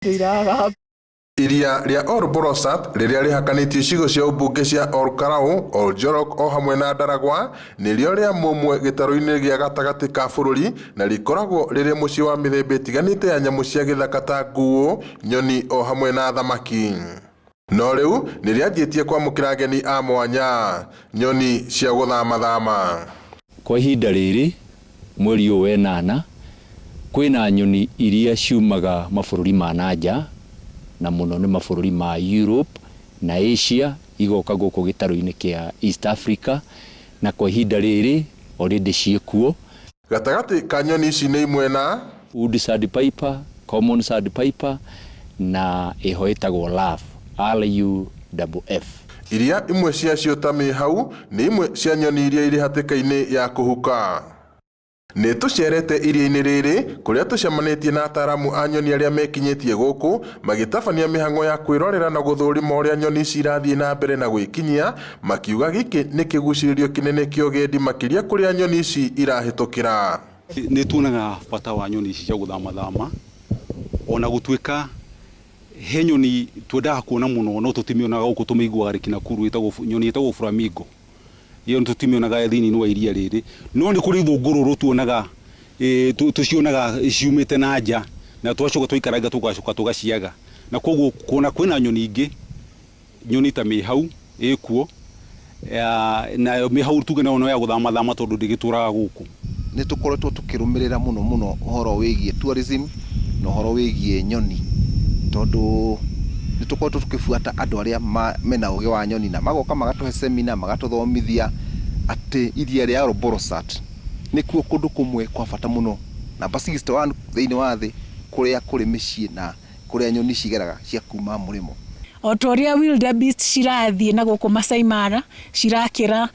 Irara. Iria rĩa Ol Bolossat rĩrĩa rĩhakanĩtie icigo cia ũmbunge cia Ol Kalou, Ol Jorok o hamwe na Ndaragwa nĩrĩo rĩa mũmwe gĩtarũ-inĩ gĩa gatagatĩ ka bũrũri na rĩkoragwo rĩrĩ mũciĩ wa mĩthemba ĩtiganĩte ya nyamũ cia gĩthaka ta nguũ, nyoni o hamwe na thamaki. No rĩu nĩ rĩanjĩtie kwamũkĩra ageni a mwanya, nyoni cia gũthamathama. Kwa ihinda rĩrĩ mweri ũyũ wenana kwĩna nyoni iria ciumaga mabũrũri ma na nja na mũno nĩ mabũrũri ma Europe na Asia igoka gũkũ gĩtarũ-inĩ kĩa East Africa na kwa ihinda rĩrĩ already ciĩkuo. Gatagatĩ ka nyoni ici nĩ imwe na Wood sandpiper, common sandpiper na ĩho ĩtagwo LAF, R-U-F-F. Iria imwe ciacio ta mĩhau nĩ imwe cia nyoni iria irĩ hatĩka-inĩ ya kũhuka. Nĩ tũcerete iria-inĩ rĩrĩ kũrĩa tũcemanĩtie na ataaramu a nyoni arĩa mekinyĩtie gũkũ magĩtabania mĩhang'o ya kwĩrorera na gũthũrima ũrĩa nyoni ici irathiĩ na mbere na gwĩkinyia, makiuga gĩkĩ nĩ kĩgucĩrĩrio kĩnene kĩa ũgendi makĩria kũrĩa nyoni ici irahĩtũkĩra. Nĩ tuonaga bata wa nyoni ici cia gũthamathama ona gũtuĩka he nyoni twendaga kuona mũno no tũtimĩonaga gũkũ tũmĩiguaga rĩki Nakuru ĩtagwo nyoni ĩtagwo flamingo. Ĩyo tũtimĩonaga thĩinĩ wa iria rĩrĩ no nĩ kũrĩ ithũngũrũrũ tuonaga tũcionaga ciumĩte na nja na twacoka twaikaranga tũgacoka tũgaciaga na koguo kuona kwĩna nyoni ingĩ nyoni ta mĩhau ĩkuo nayo mĩhau tuge nayo no ya gũthamathama tondũ ndĩgĩtũraga gũkũ. Nĩ tũkoretwo tũkĩrũmĩrĩra mũno mũno ũhoro wĩgiĩ tourism na ũhoro wĩgiĩ nyoni tondũ nĩ tũkoretwo tũkĩbuata andũ arĩa mena ũgĩ wa nyoni na magoka magatũhe seminar magatũthomithia atĩ iria rĩa Ol Bolossat nĩkuo kũndũ kũmwe kwa bata mũno namba 61 thĩinĩ wa thĩ kũrĩa kũrĩ mĩciĩ na kũrĩa nyoni cigeraga cia kuma mũrĩmo. O ta ũrĩa wildebeest cirathiĩ na gũkũ Masai Mara cirakĩra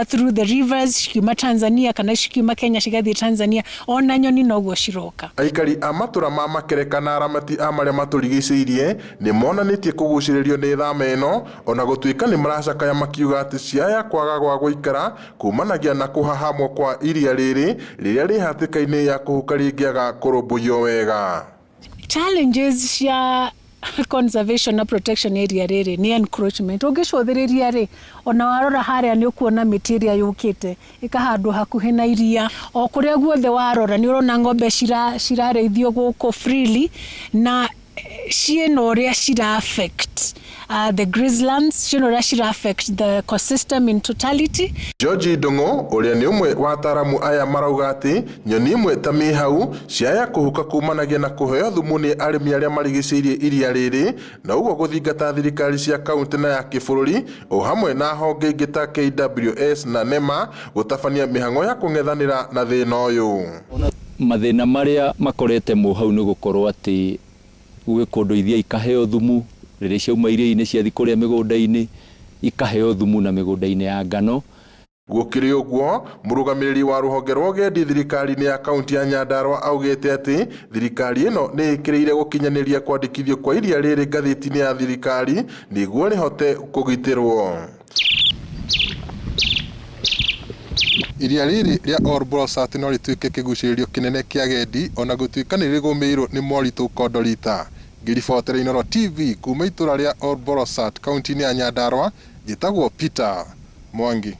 through the rivers cikiuma Tanzania kana cikiuma Kenya cigathiĩ Tanzania ona nyoni noguo ciroka. Aikari a matũra ma Makereka na aramati a marĩa matũrigicĩirie nĩ monanĩtie kũgucĩrĩrio nĩ thama ĩno ona gũtuĩka nĩ maracakaya makiuga atĩ ciaya kwaga gwa gũikara kumanagia na kũhahamwo kwa iria rĩrĩ rĩrĩa rĩ hatĩka-inĩ ya kũhuka rĩngĩaga kũrũmbũiyo wega. Challenges cia conservation na protection area rĩrĩ nĩ encroachment. Ũngĩcũthĩrĩria rĩ ona warora harĩa nĩ ũkuona mĩtĩ ĩrĩa yũkĩte ĩkahandwo hakuhĩ na iria o kũrĩa guothe warora nĩ ũrona ng'ombe cirarĩithio gũkũ freely na ciĩna ũrĩa cira affect the grazelands, ciĩna ũrĩa cira affect the ecosystem in totality. George Ndung'u ũrĩa nĩ ũmwe wa ataaramu aya marauga atĩ nyoni imwe ta mĩhau ciaya kũhuka kumanagia na kũheo thumu nĩ arĩmi arĩa marigicĩirie iria rĩrĩ na ũguo gũthingata thirikari cia kaunti na ya kĩbũrũri o hamwe na honge ingĩ ta KWS na NEMA gũtabania mĩhang'o ya kũng'ethanĩra na thĩna ũyũ. Mathĩna marĩa makorete mũhau nĩ gũkorwo atĩ gwĩ kũndũ ithia ikaheo thumu rĩrĩa ciauma iria-inĩ ciathiĩ kũrĩa mĩgũnda-inĩ ikaheo thumu na mĩgũnda-inĩ ya ngano. Gũkĩrĩ ũguo mũrũgamĩrĩri wa rũhonge rwa ũgendi thirikari-inĩ ya kaunti ya Nyandarua augĩte atĩ thirikari ĩno nĩ ĩkĩrĩire gũkinyanĩria kwandĩkithio kwa iria rĩrĩ ngathĩti-inĩ ya thirikari nĩguo rĩhote kũgitĩrwo. Iria rĩrĩ rĩa Ol Bolossat no rĩtuĩke kĩgucĩrĩrio kĩnene kĩa agendi ona gũtuĩka nĩ rĩgũmĩirwo nĩ moritũ Kondorita. Ngĩribotera Inooro TV kuma itũra rĩa Ol Bolossat kaunti-inĩ ya Nyandarua, njĩtagwo Peter Mwangi.